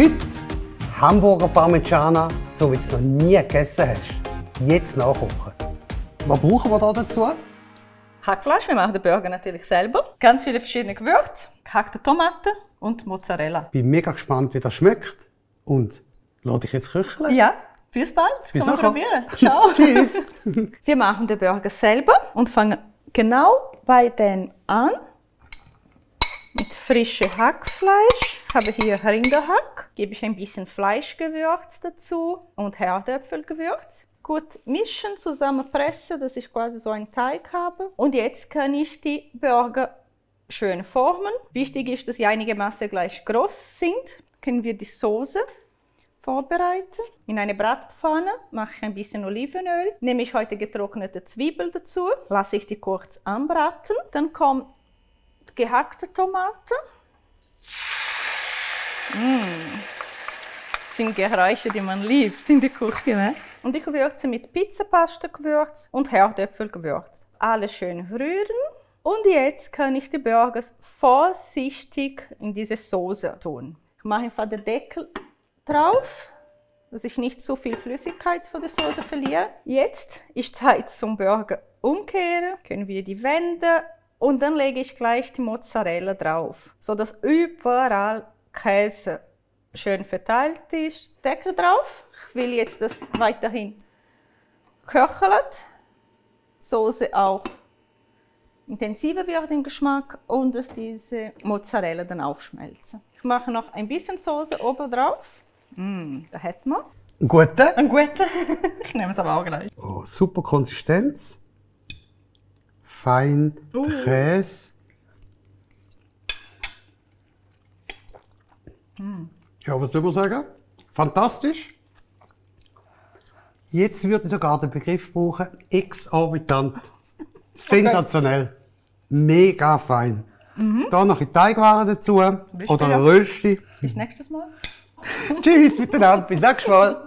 Heute Hamburger Parmigiana, so wie du es noch nie gegessen hast. Jetzt nachkochen. Was brauchen wir da dazu? Hackfleisch, wir machen den Burger natürlich selber. Ganz viele verschiedene Gewürze, gehackte Tomaten und Mozzarella. Ich bin mega gespannt, wie das schmeckt. Und lass dich jetzt köcheln. Ja, bis bald. Bis Können wir nachher. probieren. Ciao. Tschüss. Wir machen den Burger selber und fangen genau bei den an. Mit frischem Hackfleisch. Ich habe hier Rinderhack. Gebe ich ein bisschen Fleischgewürz dazu und Herdöpfelgewürz. Gut mischen, zusammenpressen, dass ich quasi so einen Teig habe. Und jetzt kann ich die Burger schön formen. Wichtig ist, dass sie einigermaßen gleich groß sind. Können wir die Soße vorbereiten. In eine Bratpfanne mache ich ein bisschen Olivenöl. Nehme ich heute getrocknete Zwiebel dazu. Lasse ich die kurz anbraten. Dann kommt gehackte Tomate. Das sind Geräusche, die man liebt in der Küche. Ne? Und ich würze mit Pizzapasta-Gewürz und Herdöpfelgewürz. Alles schön rühren. Und jetzt kann ich die Burgers vorsichtig in diese Soße tun. Ich mache einfach den Deckel drauf, dass ich nicht zu viel Flüssigkeit von der Soße verliere. Jetzt ist Zeit zum Burger umkehren. Können wir die wenden. Und dann lege ich gleich die Mozzarella drauf, sodass überall Käse schön verteilt ist. Deckel drauf. Ich will jetzt, dass weiterhin köchelt. Soße auch intensiver wird im Geschmack und dass diese Mozzarella dann aufschmelzen. Ich mache noch ein bisschen Soße oben drauf. Da hätten wir. Einen guten? Einen guten. Ich nehme es aber auch gleich. Oh, super Konsistenz. Fein, der Käse. Ja, was soll man sagen? Fantastisch. Jetzt würde ich sogar den Begriff brauchen, exorbitant. Sensationell. Mega fein. Da noch ein Teigwaren dazu oder ein Rösti. Bis nächstes Mal. Tschüss miteinander, bis nächstes Mal.